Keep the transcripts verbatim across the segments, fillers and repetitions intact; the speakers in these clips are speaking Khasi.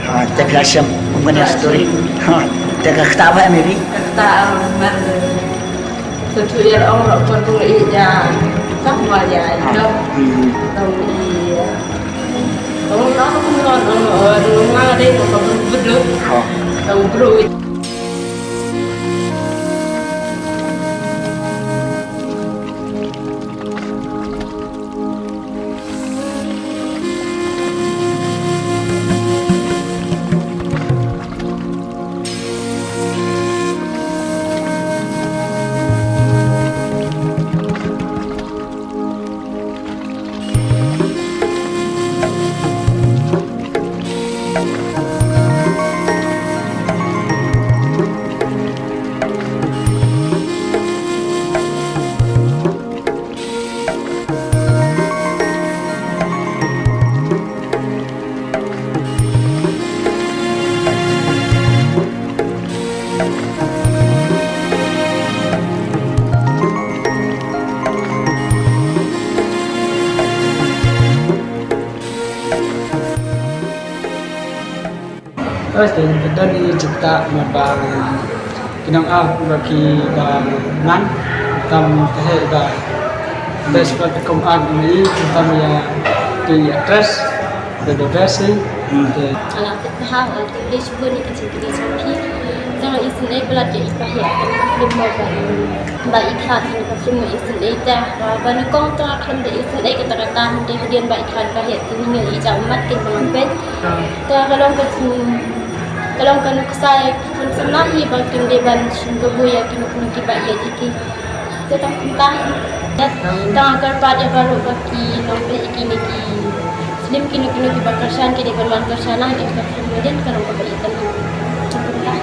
Ha, te phi la shem kum kane ka story. Ha, te ka ktah ba em ri. Kata mar. Te tu ïa ong ro ko tu i ja. Kah ma ja. Ha. Dong. Hmm. Dong i. Dong no ko no no no ma de ko ko bedo. Ha. Dong bro. Oi, te ka don i jingktah naba ki nong act ba ki ba man kam te he ba best ba ka kum act ni kam ïa ki actress the the best eh. Hmm. Te ala te ha te best bu ni ka jingkri jong ki. Jong i sendai pelat ïa i pahia ka film mo ba. Ba i khlad ha ka film i sendai te ba nyngkong tang khlem da i sendai kata kata hynrei hadien ba i khlad ba heh te ngi i jam mat kin ba ngan peit. Te ka long ka jing ka long ka nuksa ïa ki khun samla hi ba kim dei ban shim kabu ïa kino kino kiba ïeit ïa ki. Te tang kumta hi. Tang kyrpad ïa baroh ba ki nongpeit ïa kine ki film kino kino kiba kyrshan ki dei ban wan kyrshan lang ïa ka film Modern ka long kaba ïeit. Tang kumta hi.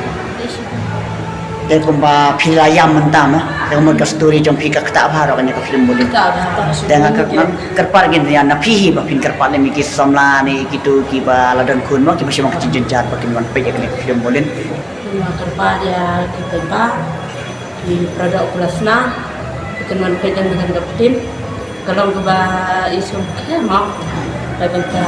Te kumba phi la ïam mynta mo, te kumba ka story jong phi ka ktah bha ruh kane ka film Modern. Te nga kyrpad, nga kyrpad kin ïa na phi hi ba phin kyrpad lem ïa ki samla ne ïa kitu kiba la don khun mo, kiba shim ka jingjynjar ba kin wan peit ïa kane ka film Modern. Nga kyrpad ïa ki paidbah, ki para doh para snam, kin wan peit ïa kane ka film. Ka long kaba i sngewbha mo. Ba bynta